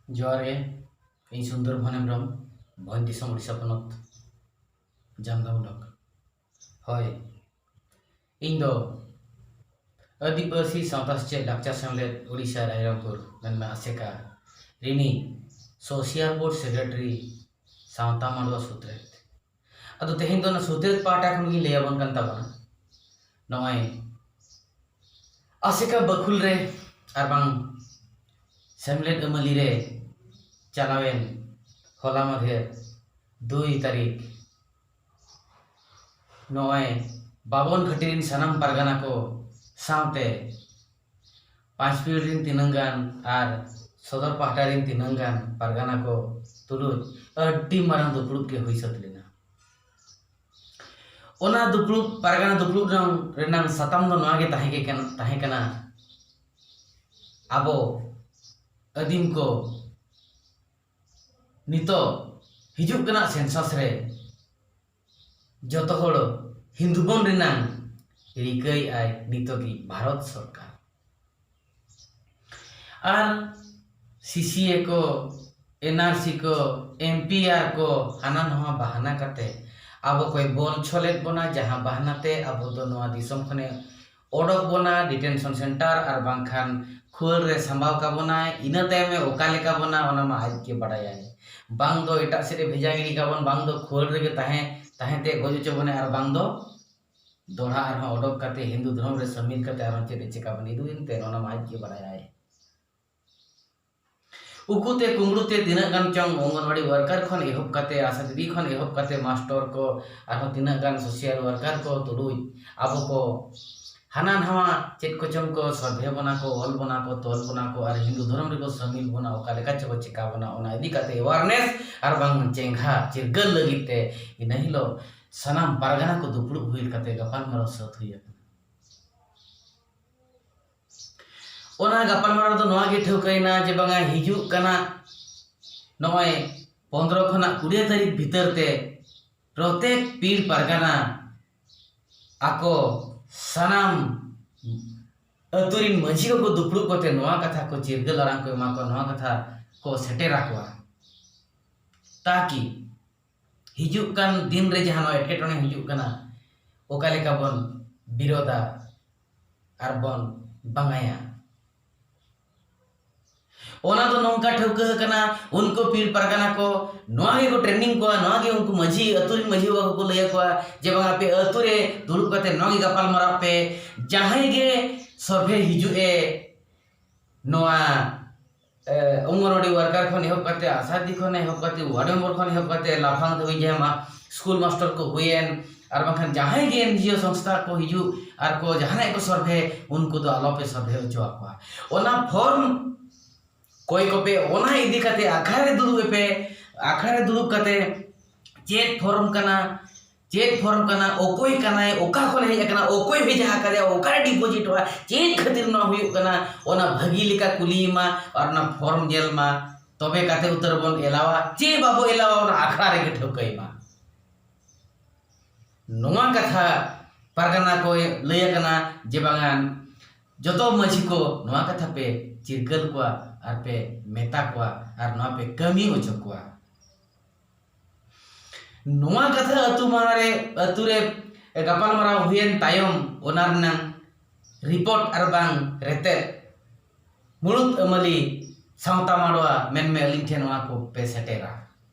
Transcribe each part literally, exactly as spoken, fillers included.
ᱡᱚᱦᱟᱨ ᱜᱮ᱾ ᱤᱧ ᱥᱩᱱᱫᱚᱨ ᱢᱳᱦᱚᱱ ᱦᱮᱢᱵᱨᱚᱢ, ᱵᱷᱚᱸᱡᱽ ᱫᱤᱥᱚᱢ, ᱳᱰᱤᱥᱟ ᱯᱚᱱᱚᱛ, ᱡᱟᱢᱜᱟᱢ ᱵᱞᱚᱠ᱾ ᱦᱳᱭ, ᱤᱧ ᱫᱚ ᱟᱹᱫᱤᱵᱟᱹᱥᱤ ᱥᱟᱶᱛᱟ ᱥᱮᱪᱮᱫ ᱞᱟᱠᱪᱟᱨ ᱥᱮᱢᱞᱮᱫ ᱳᱰᱤᱥᱟ ᱨᱟᱭᱨᱚᱝᱯᱩᱨ, ᱢᱮᱱᱢᱮ ᱟᱥᱮᱠᱟ ᱨᱤᱱᱤᱡ ᱥᱳᱥᱤᱭᱟᱞ ᱵᱳᱨᱰ ᱥᱮᱠᱨᱮᱴᱟᱨᱤ, ᱥᱟᱶᱛᱟ ᱢᱟᱰᱣᱟ ᱥᱩᱛᱨᱮᱛ᱾ ᱟᱫᱚ ᱛᱮᱦᱮᱧ ᱫᱚ ᱚᱱᱟ ᱥᱩᱛᱨᱮᱛ ᱯᱟᱦᱴᱟ ᱠᱷᱚᱱ ᱜᱤᱧ ᱞᱟᱹᱭ ᱟᱵᱚᱱ ᱠᱟᱱ ᱛᱟᱵᱚᱱᱟ᱾ ᱱᱚᱜᱼᱚᱭ ᱟᱥᱮᱠᱟ ᱵᱟᱹᱠᱷᱩᱞ ᱨᱮ ᱟᱨ ᱵᱟᱝ ᱥᱮᱢᱞᱮᱫ ᱟᱹᱢᱟᱹᱞᱤ ᱨᱮ ᱪᱟᱞᱟᱣᱮᱱ ᱦᱚᱞᱟ ᱢᱟᱫᱷᱮᱨ ᱫᱩᱭ ᱛᱟᱹᱨᱤᱠᱷ ᱱᱚᱜᱼᱚᱭ ᱵᱟᱵᱚᱱ ᱜᱷᱟᱹᱴᱤ ᱨᱮᱱ ᱥᱟᱱᱟᱢ ᱯᱟᱨᱜᱟᱱᱟ ᱠᱚ ᱥᱟᱶᱛᱮ ᱯᱟᱸᱪᱯᱤᱲ ᱨᱮᱱ ᱛᱤᱱᱟᱹᱝ ᱜᱟᱱ ᱟᱨ ᱥᱚᱫᱚᱨ ᱯᱟᱦᱴᱟ ᱨᱮᱱ ᱛᱤᱱᱟᱹᱝ ᱜᱟᱱ ᱯᱟᱨᱜᱟᱱᱟ ᱠᱚ ᱛᱩᱞᱩᱡ ᱟᱹᱰᱤ ᱢᱟᱨᱟᱝ ᱫᱩᱯᱲᱩᱵ ᱜᱮ ᱦᱩᱭ ᱥᱟᱹᱛ ᱞᱮᱱᱟ᱾ ᱚᱱᱟ ᱫᱩᱯᱲᱩᱵ, ᱯᱟᱨᱜᱟᱱᱟ ᱫᱩᱯᱲᱩᱵ ᱨᱮᱱᱟᱝ, ᱨᱮᱱᱟᱝ ᱥᱟᱛᱟᱢ ᱫᱚ ᱱᱚᱣᱟ ᱜᱮ ᱛᱟᱦᱮᱸ ᱜᱮ ᱠᱟᱱᱟ, ᱛᱟᱦᱮᱸ ᱠᱟᱱᱟ, ᱟᱵᱚ ᱟᱹᱫᱤᱢ ᱠᱚ ᱱᱤᱛᱚᱜ ᱦᱤᱡᱩᱜ ᱠᱟᱱᱟ ᱥᱮᱱᱥᱟᱥ ᱨᱮ ᱡᱚᱛᱚ ᱦᱚᱲ ᱦᱤᱱᱫᱩ ᱵᱚᱱ ᱨᱮᱱᱟᱝ ᱨᱤᱠᱟᱹᱭᱮᱫᱼᱟᱭ ᱱᱤᱛᱚᱜᱤᱡ ᱵᱷᱟᱨᱚᱛ ᱥᱚᱨᱠᱟᱨ᱾ ᱟᱨ ᱥᱤᱥᱤᱮ ᱠᱚ, ᱮᱱᱟᱨᱥᱤ ᱠᱚ, ᱮᱢᱯᱤᱟᱨ ᱠᱚ, ᱦᱟᱱᱟ ᱱᱟᱣᱟ ᱵᱟᱦᱟᱱᱟ ᱠᱟᱛᱮ ᱟᱵᱚ ᱠᱚᱭ ᱵᱚᱞ ᱪᱷᱚᱞᱮᱫ ᱵᱚᱱᱟ, ᱡᱟᱦᱟᱸ ᱵᱟᱦᱟᱱᱟ ᱛᱮ ᱟᱵᱚ ᱫᱚ ᱱᱚᱣᱟ ᱫᱤᱥᱚᱢ ᱠᱷᱚᱱᱮ ᱚᱰᱚᱠ ᱵᱚᱱᱟ, ᱰᱤᱴᱮᱱᱥᱚᱱ ᱥᱮᱱᱴᱟᱨ ᱟᱨ ᱵᱟᱝᱠᱷᱟᱱ ᱠᱷᱩᱣᱟᱹᱲ ᱨᱮ ᱥᱟᱢᱵᱟᱣ ᱠᱟᱵᱚᱱᱟᱭ᱾ ᱤᱱᱟᱹ ᱛᱟᱭᱚᱢᱮ ᱚᱠᱟ ᱞᱮᱠᱟ ᱵᱚᱱᱟ, ᱚᱱᱟ ᱢᱟ ᱟᱡ ᱜᱮ ᱵᱟᱰᱟᱭᱟᱭ᱾ ᱵᱟᱝ ᱫᱚ ᱮᱴᱟᱜ ᱥᱮᱫ ᱮ ᱵᱷᱮᱡᱟ ᱜᱤᱰᱤ ᱠᱟᱵᱚᱱ, ᱵᱟᱝ ᱫᱚ ᱠᱷᱩᱣᱟᱹᱲ ᱨᱮᱜᱮ ᱛᱟᱦᱮᱸ, ᱛᱟᱦᱮᱸ ᱛᱮ ᱜᱚᱡ ᱦᱚᱪᱚ ᱵᱚᱱᱟᱭ, ᱟᱨ ᱵᱟᱝ ᱫᱚ ᱫᱚᱦᱲᱟ ᱟᱨᱦᱚᱸ ᱚᱰᱚᱠ ᱠᱟᱛᱮ ᱦᱤᱱᱫᱩ ᱫᱷᱚᱨᱚᱢ ᱨᱮ ᱥᱟᱹᱢᱤᱞ ᱠᱟᱛᱮ ᱟᱨᱦᱚᱸ ᱪᱮᱫ ᱮ ᱪᱮᱠᱟ ᱵᱚᱱ ᱤᱫᱤ ᱮᱱᱛᱮ, ᱚᱱᱟ ᱢᱟ ᱟᱡ ᱜᱮ ᱵᱟᱰᱟᱭᱟᱭ᱾ ᱩᱠᱩ ᱛᱮ ᱠᱩᱢᱵᱽᱲᱩ ᱛᱮ ᱛᱤᱱᱟᱹᱜ ᱜᱟᱱ ᱪᱚᱝ ᱚᱝᱜᱚᱱᱣᱟᱲᱤ ᱣᱟᱨᱠᱟᱨ ᱠᱷᱚᱱ ᱮᱦᱚᱵ ᱠᱟᱛᱮ, ᱟᱥᱟ ᱫᱤᱫᱤ ᱠᱷᱚᱱ ᱮᱦᱚᱵ ᱠᱟᱛᱮ, ᱢᱟᱥᱴᱚᱨ ᱠᱚ, ᱟᱨᱦᱚᱸ ᱛᱤᱱᱟᱹᱜ ᱜᱟᱱ ᱥᱳᱥᱤᱭᱟᱞ ᱣᱟᱨᱠᱟᱨ ᱠᱚ ᱛᱩᱞᱩᱡ ᱟᱵᱚ ᱠᱚ ᱦᱟᱱᱟ ᱱᱟᱣᱟ ᱪᱮᱫ ᱠᱚᱪᱚᱝ ᱠᱚ ᱥᱚᱞᱦᱮ ᱵᱚᱱᱟ ᱠᱚ, ᱚᱞ ᱵᱚᱱᱟ ᱠᱚ, ᱛᱚᱞ ᱵᱚᱱᱟ ᱠᱚ ᱟᱨ ᱦᱤᱱᱫᱩ ᱫᱷᱚᱨᱚᱢ ᱨᱮᱠᱚ ᱥᱟᱹᱢᱤᱞ ᱵᱚᱱᱟ, ᱚᱠᱟ ᱞᱮᱠᱟ ᱪᱚᱠᱚ ᱪᱮᱠᱟ ᱵᱚᱱᱟ, ᱚᱱᱟ ᱤᱫᱤ ᱠᱟᱛᱮ ᱮᱣᱟᱨᱱᱮᱥ ᱟᱨ ᱵᱟᱝ ᱪᱮᱸᱜᱷᱟ ᱪᱤᱨᱜᱟᱹᱞ ᱞᱟᱹᱜᱤᱫ ᱛᱮ ᱤᱱᱟᱹ ᱦᱤᱞᱳᱜ ᱥᱟᱱᱟᱢ ᱯᱟᱨᱜᱟᱱᱟ ᱠᱚ ᱫᱩᱯᱲᱩᱵ ᱦᱩᱭ ᱠᱟᱛᱮ ᱜᱟᱯᱟᱞᱢᱟᱨᱟᱣ ᱥᱟᱹᱛ ᱦᱩᱭ ᱟᱠᱟᱱᱟ᱾ ᱚᱱᱟ ᱜᱟᱯᱟᱞᱢᱟᱨᱟᱣ ᱫᱚ ᱱᱚᱣᱟ ᱜᱮ ᱴᱷᱟᱹᱣᱠᱟᱹᱭᱮᱱᱟ ᱡᱮ ᱵᱟᱝᱟ, ᱦᱤᱡᱩᱜ ᱠᱟᱱᱟ ᱱᱚᱜᱼᱚᱭ ᱯᱚᱱᱫᱽᱨᱚ ᱠᱷᱚᱱᱟᱜ ᱠᱩᱲᱤ ᱛᱟᱹᱨᱤᱠᱷ ᱵᱷᱤᱛᱟᱹᱨ ᱛᱮ ᱯᱨᱚᱛᱮᱠ ᱯᱤᱲ ᱯᱟᱨᱜᱟᱱᱟ ᱟᱠᱚ ᱥᱟᱱᱟᱢ ᱟᱹᱛᱩ ᱨᱤᱱ ᱢᱟᱹᱡᱷᱤ ᱠᱚᱠᱚ ᱫᱩᱯᱲᱩᱵ ᱠᱟᱛᱮ ᱱᱚᱣᱟ ᱠᱟᱛᱷᱟ ᱠᱚ ᱪᱤᱨᱜᱟᱹᱞ ᱟᱲᱟᱝ ᱠᱚ ᱮᱢᱟ ᱠᱚᱣᱟ, ᱱᱚᱣᱟ ᱠᱟᱛᱷᱟ ᱠᱚ ᱥᱮᱴᱮᱨ ᱟᱠᱚᱣᱟ, ᱛᱟᱠᱤ ᱦᱤᱡᱩᱜ ᱠᱟᱱ ᱫᱤᱱ ᱨᱮ ᱡᱟᱦᱟᱸ ᱱᱚᱣᱟ ᱮᱴᱠᱮᱴᱚᱬᱮ ᱦᱤᱡᱩᱜ ᱠᱟᱱᱟ, ᱚᱠᱟ ᱞᱮᱠᱟ ᱵᱚᱱ ᱵᱤᱨᱳᱫᱟ ᱟᱨ ᱵᱚᱱ ᱵᱟᱝᱟᱭᱟ᱾ ᱚᱱᱟ ᱫᱚ ᱱᱚᱝᱠᱟ ᱴᱷᱟᱹᱣᱠᱟᱹ ᱟᱠᱟᱱᱟ, ᱩᱱᱠᱩ ᱯᱤᱲ ᱯᱟᱨᱜᱟᱱᱟ ᱠᱚ ᱱᱚᱣᱟ ᱜᱮᱠᱚ training ᱠᱚᱣᱟ, ᱱᱚᱣᱟ ᱜᱮ ᱩᱱᱠᱩ ᱢᱟᱹᱡᱷᱤ, ᱟᱹᱛᱩ ᱨᱮᱱ ᱢᱟᱹᱡᱷᱤ ᱵᱟᱵᱟ ᱠᱚᱠᱚ ᱞᱟᱹᱭ ᱟᱠᱚᱣᱟ ᱡᱮ, "ᱵᱟᱝ, ᱟᱯᱮ ᱟᱹᱛᱩ ᱨᱮ ᱫᱩᱲᱩᱵ ᱠᱟᱛᱮ ᱱᱚᱣᱟ ᱜᱮ ᱜᱟᱯᱟᱞ ᱢᱟᱨᱟᱣ ᱯᱮ, ᱡᱟᱦᱟᱸᱭ ᱜᱮ ᱥᱚᱨᱵᱷᱮ ᱦᱤᱡᱩᱜ ᱮ, ᱱᱚᱣᱟ, ᱮ, ᱚᱝᱜᱚᱱᱣᱟᱲᱤ worker ᱠᱷᱚᱱ ᱮᱦᱚᱵ ᱠᱟᱛᱮ, ᱟᱥᱟ ᱫᱤᱫᱤ ᱠᱷᱚᱱ ᱮᱦᱚᱵ ᱠᱟᱛᱮ, ward member ᱠᱷᱚᱱ ᱮᱦᱚᱵ ᱠᱟᱛᱮ, ᱞᱟᱯᱷᱟᱝ ᱫᱷᱟᱹᱵᱤᱡ ᱡᱟᱦᱟᱸ ᱢᱟ school master ᱠᱚ ᱦᱩᱭᱮᱱ, ᱟᱨ ᱵᱟᱝᱠᱷᱟᱱ ᱡᱟᱦᱟᱸᱭ ᱜᱮ NGO ᱥᱚᱝᱥᱛᱷᱟ ᱠᱚ ᱦᱤᱡᱩᱜ ᱟᱨ ᱠᱚ ᱡᱟᱦᱟᱱᱟᱜ ᱠᱚ ᱥᱚᱨᱵᱷᱮ, ᱩᱱᱠᱩ ᱫᱚ ᱟᱞᱚᱯᱮ ᱥᱚᱨᱵᱷᱮ ᱦᱚᱪᱚ ᱟᱠᱚᱣᱟ᱾ ᱚᱱᱟ form ᱠᱚᱭ ᱠᱚᱯᱮ, ᱚᱱᱟ ᱤᱫᱤ ᱠᱟᱛᱮ ᱟᱠᱷᱲᱟ ᱨᱮ ᱫᱩᱲᱩᱵ ᱯᱮ, ᱟᱠᱷᱲᱟ ᱨᱮ ᱫᱩᱲᱩᱵ ᱠᱟᱛᱮ ᱪᱮᱫ form ᱠᱟᱱᱟ, ᱪᱮᱫ form ᱠᱟᱱᱟ, ᱚᱠᱚᱭ ᱠᱟᱱᱟᱭ, ᱚᱠᱟ ᱠᱷᱚᱱ ᱦᱮᱡ ᱟᱠᱟᱱᱟ, ᱚᱠᱚᱭ ᱵᱷᱮᱡᱟ ᱟᱠᱟᱫᱮᱭᱟ, ᱚᱠᱟᱨᱮ depositᱚᱜᱼᱟ, ᱪᱮᱫ ᱠᱷᱟᱹᱛᱤᱨ ᱱᱚᱣᱟ ᱦᱩᱭᱩᱜ ᱠᱟᱱᱟ, ᱚᱱᱟ ᱵᱷᱟᱹᱜᱤ ᱞᱮᱠᱟ ᱠᱩᱞᱤᱭᱮ ᱢᱟ ᱟᱨ ᱚᱱᱟ form ᱧᱮᱞ ᱢᱟ᱾ ᱛᱚᱵᱮ ᱠᱟᱛᱮ ᱩᱛᱟᱹᱨ ᱵᱚᱱ ᱮᱞᱟᱣᱟ ᱪᱮ ᱵᱟᱵᱚ ᱮᱞᱟᱣᱟ, ᱚᱱᱟ ᱟᱠᱷᱲᱟ ᱨᱮᱜᱮ ᱴᱷᱟᱹᱣᱠᱟᱹᱭ ᱢᱟ᱾ ᱱᱚᱣᱟ ᱠᱟᱛᱷᱟ ᱯᱟᱨᱜᱟᱱᱟ ᱠᱚ ᱞᱟᱹᱭ ᱟᱠᱟᱱᱟ ᱡᱮ ᱵᱟᱝᱟᱱ ᱡᱚᱛᱚ ᱢᱟᱹᱡᱷᱤ ᱠᱚ ᱱᱚᱣᱟ ᱠᱟᱛᱷᱟ ᱯᱮ ᱪᱤᱨᱜᱟᱹᱞ ᱠᱚᱣᱟ ᱟᱨ ᱯᱮ ᱢᱮᱛᱟ ᱠᱚᱣᱟ ᱟᱨ ᱱᱚᱣᱟ ᱯᱮ ᱠᱟᱹᱢᱤ ᱦᱚᱪᱚ ᱠᱚᱣᱟ᱾ ᱱᱚᱣᱟ ᱠᱟᱛᱷᱟ ᱟᱹᱛᱩ ᱢᱟᱲᱟᱝ ᱨᱮ, ᱟᱹᱛᱩ ᱨᱮ ᱜᱟᱯᱟᱞᱢᱟᱨᱟᱣ ᱦᱩᱭᱮᱱ ᱛᱟᱭᱚᱢ ᱚᱱᱟ ᱨᱮᱱᱟᱝ report ᱟᱨ ᱵᱟᱝ ᱨᱮᱛᱮᱫ ᱢᱩᱲᱩᱫ ᱟᱹᱢᱟᱹᱞᱤ ᱥᱟᱶᱛᱟ ᱢᱟᱰᱣᱟ ᱢᱮᱱᱢᱮ ᱟᱹᱞᱤᱧ ᱴᱷᱮᱱ ᱱᱚᱣᱟ ᱠᱚ ᱯᱮ ᱥᱮᱴᱮᱨᱟ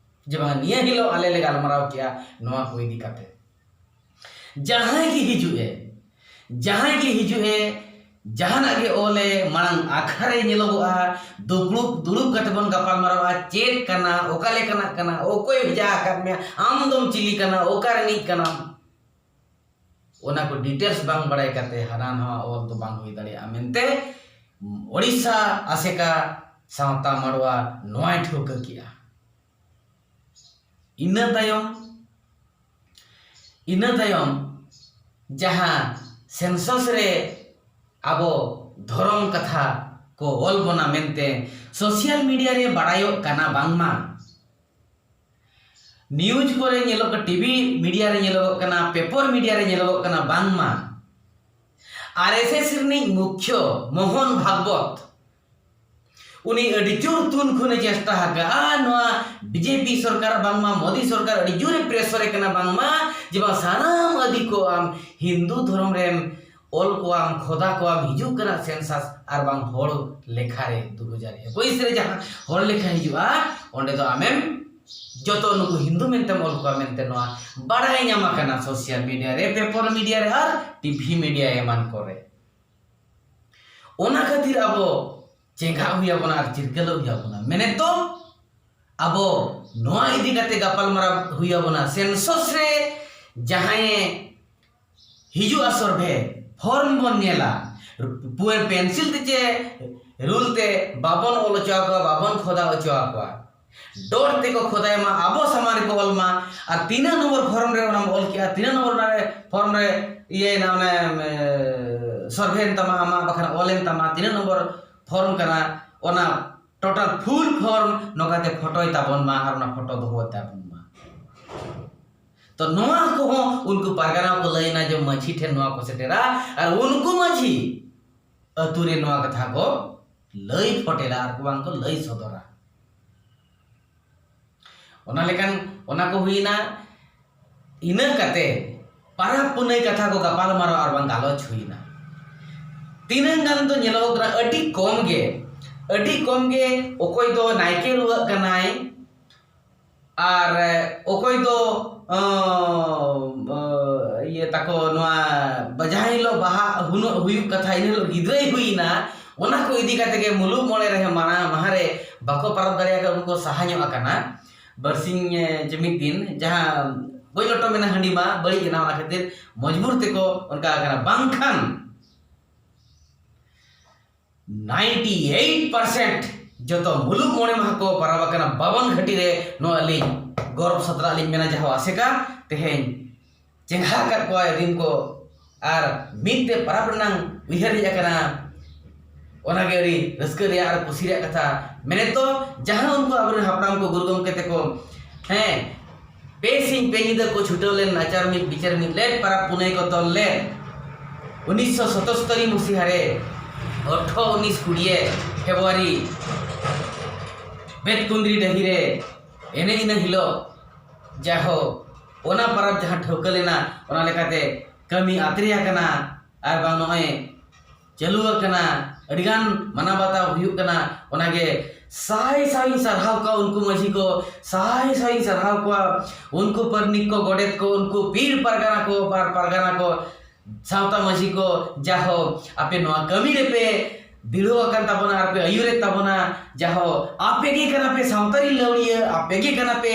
ᱡᱮ ᱵᱟᱝ ᱱᱤᱭᱟᱹ ᱦᱤᱞᱳᱜ ᱟᱞᱮ ᱞᱮ ᱜᱟᱞᱢᱟᱨᱟᱣ ᱠᱮᱜᱼᱟ ᱱᱚᱣᱟ ᱠᱚ ᱤᱫᱤ ᱠᱟᱛᱮ᱾ ᱡᱟᱦᱟᱸᱭ ᱜᱮ ᱦᱤᱡᱩᱜ ᱮ, ᱡᱟᱦᱟᱸᱭ ᱜᱮ ᱦᱤᱡᱩᱜ ᱮ, ᱡᱟᱦᱟᱱᱟᱜ ᱜᱮ ᱚᱞᱮ ᱢᱟᱲᱟᱝ ᱟᱠᱷᱲᱟ ᱨᱮ ᱧᱮᱞᱚᱜᱚᱜᱼᱟ, ᱫᱩᱯᱲᱩᱵ, ᱫᱩᱲᱩᱵ ᱠᱟᱛᱮ ᱵᱚᱱ ᱜᱟᱯᱟᱞ ᱢᱟᱨᱟᱣᱟ, ᱪᱮᱫ ᱠᱟᱱᱟ, ᱚᱠᱟ ᱞᱮᱠᱟᱱᱟᱜ ᱠᱟᱱᱟ, ᱚᱠᱚᱭ ᱵᱷᱮᱡᱟ ᱟᱠᱟᱫ ᱢᱮᱭᱟ, ᱟᱢ ᱫᱚᱢ ᱪᱤᱞᱤ ᱠᱟᱱᱟ, ᱚᱠᱟ ᱨᱤᱱᱤᱡ ᱠᱟᱱᱟᱢ, ᱚᱱᱟ ᱠᱚ details ᱵᱟᱝ ᱵᱟᱲᱟᱭ ᱠᱟᱛᱮ ᱦᱟᱱᱟ ᱱᱟᱣᱟ ᱚᱞ ᱫᱚ ᱵᱟᱝ ᱦᱩᱭ ᱫᱟᱲᱮᱭᱟᱜᱼᱟ ᱢᱮᱱᱛᱮ ᱳᱰᱤᱥᱟ ᱟᱥᱮᱠᱟ ᱥᱟᱶᱛᱟ ᱢᱟᱰᱣᱟ ᱱᱚᱣᱟᱭ ᱴᱷᱟᱹᱣᱠᱟᱹ ᱠᱮᱜᱼᱟ᱾ ᱤᱱᱟᱹ ᱛᱟᱭᱚᱢ, ᱤᱱᱟᱹ ᱛᱟᱭᱚᱢ ᱡᱟᱦᱟᱸ census ᱨᱮ ᱟᱵᱚ ᱫᱷᱚᱨᱚᱢ ᱠᱟᱛᱷᱟ ᱠᱚ ᱚᱞ ᱵᱚᱱᱟ ᱢᱮᱱᱛᱮ social media ᱨᱮ ᱵᱟᱲᱟᱭᱚᱜ ᱠᱟᱱᱟ ᱵᱟᱝᱢᱟ, news ᱠᱚᱨᱮ ᱧᱮᱞᱚᱜ ᱠᱟᱱᱟ, TV media ᱨᱮ ᱧᱮᱞᱚᱜᱚᱜ ᱠᱟᱱᱟ, paper media ᱨᱮ ᱧᱮᱞᱚᱜᱚᱜ ᱠᱟᱱᱟ ᱵᱟᱝᱢᱟ RSS ᱨᱤᱱᱤᱡ ᱢᱩᱠᱷᱭᱚ ᱢᱳᱦᱚᱱ ᱵᱷᱟᱜᱽᱵᱚᱛ ᱩᱱᱤ ᱟᱹᱰᱤ ᱡᱳᱨ ᱛᱩᱱ ᱠᱷᱚᱱᱮ ᱪᱮᱥᱴᱟ ᱟᱠᱟᱜᱼᱟ ᱱᱚᱣᱟ ᱵᱤᱡᱮᱯᱤ ᱥᱚᱨᱠᱟᱨ, ᱵᱟᱝᱢᱟ ᱢᱳᱫᱤ ᱥᱚᱨᱠᱟᱨ ᱟᱹᱰᱤ ᱡᱳᱨᱮ ᱯᱨᱮᱥᱚᱨᱮ ᱠᱟᱱᱟ, ᱵᱟᱝᱢᱟ ᱡᱮ ᱵᱟᱝ ᱥᱟᱱᱟᱢ ᱟᱹᱫᱤ ᱠᱚ ᱟᱢ ᱦᱤᱱᱫᱩ ᱫᱷᱚᱨᱚᱢ ᱨᱮᱢ ᱚᱞ ᱠᱚᱣᱟᱢ, ᱠᱷᱚᱫᱟ ᱠᱚᱣᱟᱢ, ᱦᱤᱡᱩᱜ ᱠᱟᱱᱟ ᱥᱮᱱᱥᱟᱥ ᱟᱨ ᱵᱟᱝ ᱦᱚᱲ ᱞᱮᱠᱷᱟ ᱨᱮ ᱫᱩ ᱦᱟᱡᱟᱨ ᱮᱠᱩᱥ ᱨᱮ ᱡᱟᱦᱟᱸ ᱦᱚᱲ ᱞᱮᱠᱷᱟ ᱦᱤᱡᱩᱜᱼᱟ, ᱚᱸᱰᱮ ᱫᱚ ᱟᱢᱮᱢ ᱡᱚᱛᱚ ᱱᱩᱠᱩ ᱦᱤᱱᱫᱩ ᱢᱮᱱᱛᱮᱢ ᱚᱞ ᱠᱚᱣᱟ ᱢᱮᱱᱛᱮ ᱱᱚᱣᱟ ᱵᱟᱲᱟᱭ ᱧᱟᱢ ᱟᱠᱟᱱᱟ ᱥᱳᱥᱟᱞ ᱢᱤᱰᱤᱭᱟ ᱨᱮ, ᱯᱮᱯᱟᱨ ᱢᱤᱰᱤᱭᱟ ᱨᱮ ᱟᱨ ᱴᱤᱵᱷᱤ ᱢᱤᱰᱤᱭᱟ ᱮᱢᱟᱱ ᱠᱚᱨᱮ᱾ ᱚᱱᱟ ᱠᱷᱟᱹᱛᱤᱨ ᱟᱵᱚ ᱪᱮᱸᱜᱷᱟᱜ ᱦᱩᱭ ᱟᱵᱚᱱᱟ ᱟᱨ ᱪᱤᱨᱜᱟᱹᱞᱚᱜ ᱦᱩᱭ ᱟᱵᱚᱱᱟ᱾ ᱢᱮᱱᱮᱫ ᱫᱚ ᱟᱵᱚ ᱱᱚᱣᱟ ᱤᱫᱤ ᱠᱟᱛᱮ ᱜᱟᱯᱟᱞᱢᱟᱨᱟᱣ ᱦᱩᱭ ᱟᱵᱚᱱᱟ, ᱥᱮᱱᱥᱚᱥ ᱨᱮ ᱡᱟᱦᱟᱸᱭᱮ ᱦᱤᱡᱩᱜᱼᱟ ᱥᱚᱨᱵᱷᱮ, ᱯᱷᱚᱨᱢ ᱵᱚᱱ ᱧᱮᱞᱟ, ᱯᱩᱨᱟᱹ ᱯᱮᱱᱥᱤᱞ ᱛᱮ ᱪᱮ ᱨᱩᱞ ᱛᱮ ᱵᱟᱵᱚᱱ ᱚᱞ ᱦᱚᱪᱚ ᱟᱠᱚᱣᱟ, ᱵᱟᱵᱚᱱ ᱠᱷᱚᱫᱟ ᱦᱚᱪᱚ ᱟᱠᱚᱣᱟ᱾ ᱰᱚᱴ ᱛᱮᱠᱚ ᱠᱷᱚᱫᱟᱭ ᱢᱟ, ᱟᱵᱚ ᱥᱟᱢᱟᱝ ᱨᱮᱠᱚ ᱚᱞ ᱢᱟ᱾ ᱟᱨ ᱛᱤᱱᱟᱹᱜ ᱱᱚᱢᱵᱚᱨ ᱯᱷᱚᱨᱢ ᱨᱮ ᱚᱱᱟᱢ ᱚᱞ ᱠᱮᱜᱼᱟ, ᱛᱤᱱᱟᱹᱜ ᱱᱚᱢᱵᱚᱨ ᱚᱱᱟ ᱨᱮ ᱯᱷᱚᱨᱢ ᱨᱮ ᱤᱭᱟᱹᱭᱮᱱᱟ, ᱚᱱᱮ ᱥᱚᱨᱵᱷᱮᱭᱮᱱ ᱛᱟᱢᱟ ᱟᱢᱟᱜ, ᱵᱟᱠᱷᱟᱱ ᱚᱞᱮᱱ ᱛᱟᱢᱟ, ᱛᱤᱱᱟᱹᱜ ᱱᱚᱢᱵᱚᱨ ᱯᱷᱚᱨᱢ ᱠᱟᱱᱟ, ᱚᱱᱟ ᱴᱳᱴᱟᱞ ᱯᱷᱩᱞ ᱯᱷᱚᱨᱢ ᱱᱚᱝᱠᱟᱛᱮ ᱯᱷᱳᱴᱳᱭ ᱛᱟᱵᱚᱱ ᱢᱟ ᱟᱨ ᱚᱱᱟ ᱯᱷᱳᱴᱳ ᱫᱚᱦᱚᱭ ᱛᱟᱵᱚᱱ ᱢᱟ᱾ ᱛᱚ ᱱᱚᱣᱟ ᱠᱚᱦᱚᱸ ᱩᱱᱠᱩ ᱯᱟᱨᱜᱟᱱᱟ ᱠᱚ ᱞᱟᱹᱭᱱᱟ ᱡᱮ ᱢᱟᱹᱡᱷᱤ ᱴᱷᱮᱱ ᱱᱚᱣᱟ ᱠᱚ ᱥᱮᱴᱮᱨᱟ, ᱟᱨ ᱩᱱᱠᱩ ᱢᱟᱹᱡᱷᱤ ᱟᱹᱛᱩ ᱨᱮ ᱱᱚᱣᱟ ᱠᱟᱛᱷᱟ ᱠᱚ ᱞᱟᱹᱭ ᱯᱷᱚᱴᱮᱞᱟ ᱟᱨ ᱵᱟᱝ ᱠᱚ ᱞᱟᱹᱭ ᱥᱚᱫᱚᱨᱟ᱾ ᱚᱱᱟ ᱞᱮᱠᱟᱱ, ᱚᱱᱟ ᱠᱚ ᱦᱩᱭᱱᱟ᱾ ᱤᱱᱟᱹ ᱠᱟᱛᱮ ᱯᱟᱨᱟᱵᱽ ᱯᱩᱱᱟᱹᱭ ᱠᱟᱛᱷᱟ ᱠᱚ ᱜᱟᱯᱟᱞ ᱢᱟᱨᱟᱣ ᱟᱨ ᱵᱟᱝ ᱜᱟᱞᱚᱪ ᱦᱩᱭᱱᱟ᱾ ᱛᱤᱱᱟᱹᱝ ᱜᱟᱱ ᱫᱚ ᱧᱮᱞᱚᱜᱚᱜ ᱠᱟᱱᱟ, ᱟᱹᱰᱤ ᱠᱚᱢ ᱜᱮ, ᱟᱹᱰᱤ ᱠᱚᱢ ᱜᱮ ᱚᱠᱚᱭ ᱫᱚ ᱱᱟᱭᱠᱮ ᱨᱩᱣᱟᱹᱜ ᱠᱟᱱᱟᱭ, ᱟᱨ ᱚᱠᱚᱭ ᱫᱚ, ᱚᱸ, ᱚᱸ, ᱤᱭᱟᱹ ᱛᱟᱠᱚ ᱱᱚᱣᱟ ᱡᱟᱦᱟᱸ ᱦᱤᱞᱳᱜ ᱵᱟᱦᱟ ᱦᱩᱱᱟᱹᱜ ᱦᱩᱭᱩᱜ ᱠᱟᱛᱷᱟ, ᱤᱱᱟᱹ ᱦᱤᱞᱳᱜ ᱜᱤᱫᱽᱨᱟᱹᱭ ᱦᱩᱭᱱᱟ, ᱚᱱᱟ ᱠᱚ ᱤᱫᱤ ᱠᱟᱛᱮ ᱜᱮ ᱢᱩᱞᱩᱜ ᱢᱚᱬᱮ ᱨᱮᱦᱚᱸ ᱢᱟᱱᱟ ᱢᱟᱦᱟ ᱨᱮ ᱵᱟᱠᱚ ᱯᱟᱨᱚᱢ ᱫᱟᱲᱮᱭᱟᱜ ᱠᱟᱱᱟ, ᱩᱱᱠᱩ ᱠᱚ ᱥᱟᱦᱟ ᱧᱚᱜ ᱟᱠᱟᱱᱟ᱾ ᱵᱟᱨᱥᱤᱧ, ᱮ, ᱪᱮ ᱢᱤᱫ ᱫᱤᱱ ᱡᱟᱦᱟᱸ ᱜᱚᱡ ᱞᱚᱴᱚᱢ ᱮᱱᱟ, ᱦᱟᱺᱰᱤ ᱢᱟ ᱵᱟᱹᱲᱤᱡ ᱮᱱᱟ, ᱚᱱᱟ ᱠᱷᱟᱹᱛᱤᱨ ᱢᱚᱡᱽᱵᱩᱨ ᱛᱮᱠᱚ ᱚᱱᱠᱟ ᱟᱠᱟᱱᱟ᱾ ᱵᱟᱝᱠᱷᱟᱱ ninety eight percent ᱡᱚᱛᱚ ᱢᱩᱞᱩᱜ ᱢᱚᱬᱮ ᱢᱟᱦᱟ ᱠᱚ ᱯᱟᱨᱟᱵᱽ ᱟᱠᱟᱱᱟ ᱵᱟᱵᱚᱱ ᱜᱷᱟᱹᱴᱤ ᱨᱮ᱾ ᱱᱚᱣᱟ ᱟᱹᱞᱤᱧ ᱜᱚᱨᱚᱵᱽ ᱥᱟᱛᱞᱟᱜ ᱞᱤᱧ ᱢᱮᱱᱟ, ᱡᱟᱦᱟᱸ ᱟᱥᱮᱠᱟ ᱛᱮᱦᱮᱧ ᱪᱮᱸᱜᱷᱟ ᱟᱠᱟᱫ ᱠᱚᱣᱟᱭ ᱨᱤᱱ ᱠᱚ ᱟᱨ ᱢᱤᱫ ᱛᱮ ᱯᱟᱨᱟᱵᱽ ᱨᱮᱱᱟᱝ ᱩᱭᱦᱟᱹᱨ ᱦᱮᱡ ᱟᱠᱟᱱᱟ᱾ ᱚᱱᱟᱜᱮ ᱟᱹᱰᱤ ᱨᱟᱹᱥᱠᱟᱹ ᱨᱮᱭᱟᱜ ᱟᱨ ᱠᱩᱥᱤ ᱨᱮᱭᱟᱜ ᱠᱟᱛᱷᱟ᱾ ᱢᱮᱱᱮᱫ ᱫᱚ ᱡᱟᱦᱟᱸ ᱩᱱᱠᱩ ᱟᱵᱚᱨᱮᱱ ᱦᱟᱯᱲᱟᱢ ᱠᱚ, ᱜᱩᱨᱩ ᱜᱚᱢᱠᱮ ᱛᱮᱠᱚ, ᱦᱮᱸ, ᱯᱮ ᱥᱤᱧ ᱯᱮ ᱧᱤᱫᱟᱹ ᱠᱚ ᱪᱷᱩᱴᱟᱹᱣ ᱞᱮᱱ, ᱱᱟᱪᱟᱨ ᱢᱤᱫ ᱵᱤᱪᱟᱹᱨ ᱢᱤᱫ ᱞᱮᱫ, ᱯᱟᱨᱟᱵᱽ ᱯᱩᱱᱟᱹᱭ ᱠᱚ ᱛᱚᱞ ᱞᱮᱫ᱾ ᱩᱱᱤᱥᱥᱚ ᱥᱚᱛᱚᱥᱛᱚᱨᱤ ᱢᱩᱥᱤᱦᱟ ᱨᱮ ᱟᱴᱷᱨᱚ ᱩᱱᱤᱥ ᱠᱩᱲᱤᱭᱮ ᱯᱷᱮᱵᱽᱨᱩᱣᱟᱨᱤ ᱵᱮᱛᱠᱩᱸᱫᱽᱨᱤ ᱰᱟᱹᱦᱤ ᱨᱮ ᱮᱱᱮᱡ ᱤᱱᱟᱹ ᱦᱤᱞᱳᱜ ᱡᱟᱦᱳ ᱚᱱᱟ ᱯᱟᱨᱟᱵᱽ ᱡᱟᱦᱟᱸ ᱴᱷᱟᱹᱣᱠᱟᱹ ᱞᱮᱱᱟ, ᱚᱱᱟ ᱞᱮᱠᱟᱛᱮ ᱠᱟᱹᱢᱤ ᱟᱛᱨᱮ ᱟᱠᱟᱱᱟ ᱟᱨ ᱵᱟᱝ ᱱᱚᱜᱼᱚᱭ ᱪᱟᱹᱞᱩ ᱟᱠᱟᱱᱟ, ᱟᱹᱰᱤᱜᱟᱱ ᱢᱟᱱᱟᱣ ᱵᱟᱛᱟᱣ ᱦᱩᱭᱩᱜ ᱠᱟᱱᱟ᱾ ᱚᱱᱟᱜᱮ ᱥᱟᱭ ᱥᱟᱭ ᱤᱧ ᱥᱟᱨᱦᱟᱣ ᱠᱚᱣᱟ ᱩᱱᱠᱩ ᱢᱟᱹᱡᱷᱤ ᱠᱚ, ᱥᱟᱭ ᱥᱟᱭ ᱤᱧ ᱥᱟᱨᱦᱟᱣ ᱠᱚᱣᱟ ᱩᱱᱠᱩ ᱯᱟᱨᱱᱤᱠ ᱠᱚ, ᱜᱚᱰᱮᱛ ᱠᱚ, ᱩᱱᱠᱩ ᱯᱤᱲ ᱯᱟᱨᱜᱟᱱᱟ ᱠᱚ, ᱯᱟᱨ ᱯᱟᱨᱜᱟᱱᱟ ᱠᱚ, ᱥᱟᱶᱛᱟ ᱢᱟᱹᱡᱷᱤ ᱠᱚ, ᱡᱟᱦᱳ ᱟᱯᱮ ᱱᱚᱣᱟ ᱠᱟᱹᱢᱤ ᱨᱮᱯᱮ ᱵᱷᱤᱲᱟᱹᱣ ᱟᱠᱟᱱ ᱛᱟᱵᱚᱱᱟ ᱟᱨ ᱯᱮ ᱟᱹᱭᱩᱨᱮᱫ ᱛᱟᱵᱚᱱᱟ᱾ ᱡᱟᱦᱳ ᱟᱯᱮ ᱜᱮ ᱠᱟᱱᱟ ᱯᱮ ᱥᱟᱶᱛᱟ ᱨᱤᱱ ᱞᱟᱹᱣᱲᱤᱭᱟᱹ, ᱟᱯᱮ ᱜᱮ ᱠᱟᱱᱟ ᱯᱮ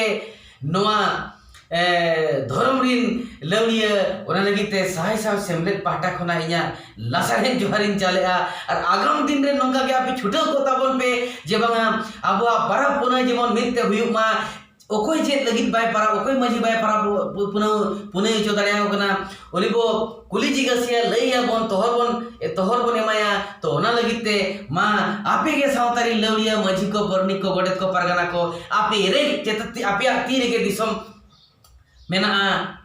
ᱱᱚᱣᱟ ᱮ, ᱫᱷᱚᱨᱚᱢ ᱨᱤᱱ ᱞᱟᱹᱣᱲᱤᱭᱟᱹ᱾ ᱚᱱᱟ ᱞᱟᱹᱜᱤᱫ ᱛᱮ ᱥᱟᱭ ᱥᱟᱭ ᱥᱮᱢᱞᱮᱫ ᱯᱟᱦᱴᱟ ᱠᱷᱚᱱᱟᱜ ᱤᱧᱟᱹᱜ ᱞᱟᱥᱟᱲᱦᱮᱫ ᱡᱚᱦᱟᱨᱤᱧ ᱪᱟᱞᱮᱜᱼᱟ᱾ ᱟᱨ ᱟᱜᱟᱢ ᱫᱤᱱ ᱨᱮ ᱱᱚᱝᱠᱟ ᱜᱮ ᱟᱯᱮ ᱪᱷᱩᱴᱟᱹᱣ ᱠᱚᱜ ᱛᱟᱵᱚᱱ ᱯᱮ, ᱡᱮ ᱵᱟᱝᱟ ᱟᱵᱚᱣᱟᱜ ᱯᱟᱨᱟᱵᱽ ᱯᱩᱱᱟᱹᱭ ᱡᱮᱢᱚᱱ ᱢᱤᱫ ᱛᱮ ᱦᱩᱭᱩᱜ ᱢᱟ᱾ ᱚᱠᱚᱭ ᱪᱮᱫ ᱞᱟᱹᱜᱤᱫ ᱵᱟᱭ ᱯᱟᱨᱟᱵᱽ, ᱚᱠᱚᱭ ᱢᱟᱹᱡᱷᱤ ᱵᱟᱭ ᱯᱟᱨᱟᱵᱽ ᱯᱩᱱᱟᱹᱭ, ᱯᱩᱱᱟᱹᱭ ᱦᱚᱪᱚ ᱫᱟᱲᱮᱭᱟᱠᱚ ᱠᱟᱱᱟ, ᱩᱱᱤ ᱵᱚ ᱠᱩᱞᱤ ᱡᱤᱜᱟᱹᱥᱮᱭᱟ, ᱞᱟᱹᱭ ᱟᱵᱚᱱ, ᱛᱚᱦᱚᱨ ᱵᱚᱱ, ᱛᱚᱦᱚᱨ ᱵᱚᱱ ᱮᱢᱟᱭᱟ᱾ ᱛᱚ ᱚᱱᱟ ᱞᱟᱹᱜᱤᱫ ᱛᱮ ᱢᱟ ᱟᱯᱮ ᱜᱮ ᱥᱟᱶᱛᱟ ᱨᱤᱱ ᱞᱟᱹᱣᱲᱤᱭᱟᱹ, ᱢᱟᱹᱡᱷᱤ ᱠᱚ, ᱯᱟᱨᱱᱤᱠ ᱠᱚ, ᱜᱚᱰᱮᱛ ᱠᱚ, ᱯᱟᱨᱜᱟᱱᱟ ᱠᱚ, ᱟᱯᱮ ᱨᱮ ᱪᱮᱛᱟᱛ-, ᱟᱯᱮᱭᱟᱜ ᱛᱤ ᱨᱮᱜᱮ ᱫᱤᱥᱚᱢ ᱢᱮᱱᱟᱜᱼᱟ᱾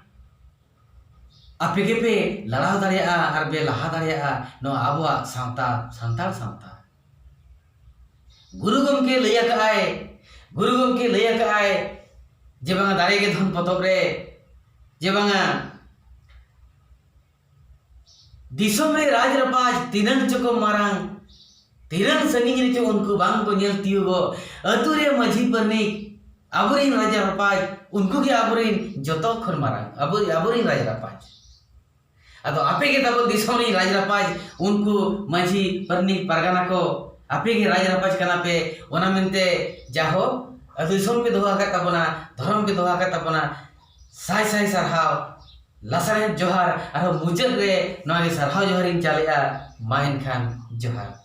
ᱟᱯᱮ ᱜᱮᱯᱮ ᱞᱟᱲᱟᱣ ᱫᱟᱲᱮᱭᱟᱜᱼᱟ ᱟᱨ ᱯᱮ ᱞᱟᱦᱟ ᱫᱟᱲᱮᱭᱟᱜᱼᱟ ᱱᱚᱣᱟ ᱟᱵᱚᱣᱟᱜ ᱥᱟᱶᱛᱟ, ᱥᱟᱱᱛᱟᱲ ᱥᱟᱶᱛᱟ᱾ ᱜᱩᱨᱩ ᱜᱚᱢᱠᱮ ᱞᱟᱹᱭ ᱟᱠᱟᱫᱼᱟᱭ, ᱜᱩᱨᱩ ᱜᱚᱢᱠᱮ ᱞᱟᱹᱭ ᱟᱠᱟᱫᱼᱟᱭ ᱡᱮ ᱵᱟᱝᱟ ᱫᱟᱲᱮ ᱜᱮ ᱫᱷᱚᱱ ᱯᱚᱛᱚᱵ ᱨᱮ, ᱡᱮ ᱵᱟᱝᱟ ᱫᱤᱥᱚᱢ ᱨᱮ ᱨᱟᱡᱽ ᱨᱟᱯᱟᱡᱽ ᱛᱤᱱᱟᱹᱝ ᱪᱚᱠᱚ ᱢᱟᱨᱟᱝ, ᱛᱤᱱᱟᱹᱝ ᱥᱟᱺᱜᱤᱧ ᱨᱮᱪᱚ ᱩᱱᱠᱩ ᱵᱟᱝ ᱠᱚ ᱧᱮᱞ ᱛᱤᱭᱳᱜᱚᱜ᱾ ᱟᱹᱛᱩ ᱨᱮ ᱢᱟᱹᱡᱷᱤ ᱯᱟᱨᱱᱤᱠ, ᱟᱵᱚᱨᱤᱱ ᱨᱟᱡᱽ ᱨᱟᱯᱟᱡᱽ, ᱩᱱᱠᱩ ᱜᱮ ᱟᱵᱚᱨᱤᱱ ᱡᱚᱛᱚ ᱠᱷᱚᱱ ᱢᱟᱨᱟᱝ, ᱟᱵᱚ, ᱟᱵᱚᱨᱤᱱ ᱨᱟᱡᱽ ᱨᱟᱯᱟᱡᱽ᱾ ᱟᱫᱚ ᱟᱯᱮ ᱜᱮ ᱛᱟᱵᱚᱱ ᱫᱤᱥᱚᱢ ᱨᱤᱱ ᱨᱟᱡᱽ ᱨᱟᱯᱟᱡᱽ, ᱩᱱᱠᱩ ᱢᱟᱹᱡᱷᱤ ᱯᱟᱨᱱᱤᱠ ᱯᱟᱨᱜᱟᱱᱟ ᱠᱚ, ᱟᱯᱮ ᱜᱮ ᱨᱟᱡᱽ ᱨᱟᱯᱟᱡᱽ ᱠᱟᱱᱟ ᱯᱮ᱾ ᱚᱱᱟ ᱢᱮᱱᱛᱮ ᱡᱟᱦᱳ ᱟᱹᱛᱩ ᱫᱤᱥᱚᱢ ᱯᱮ ᱫᱚᱦᱚ ᱟᱠᱟᱫ ᱛᱟᱵᱚᱱᱟ, ᱫᱷᱚᱨᱚᱢ ᱯᱮ ᱫᱚᱦᱚ ᱟᱠᱟᱫ ᱛᱟᱵᱚᱱᱟ, ᱥᱟᱭ ᱥᱟᱭ ᱥᱟᱨᱦᱟᱣ, ᱞᱟᱥᱟᱲᱦᱮᱫ ᱡᱚᱦᱟᱨ᱾ ᱟᱨᱦᱚᱸ ᱢᱩᱪᱟᱹᱫ ᱨᱮ ᱱᱚᱣᱟ ᱜᱮ ᱥᱟᱨᱦᱟᱣ ᱡᱚᱦᱟᱨᱤᱧ ᱪᱟᱞᱮᱜᱼᱟ᱾ ᱢᱟ ᱮᱱᱠᱷᱟᱱ ᱡᱚᱦᱟᱨ᱾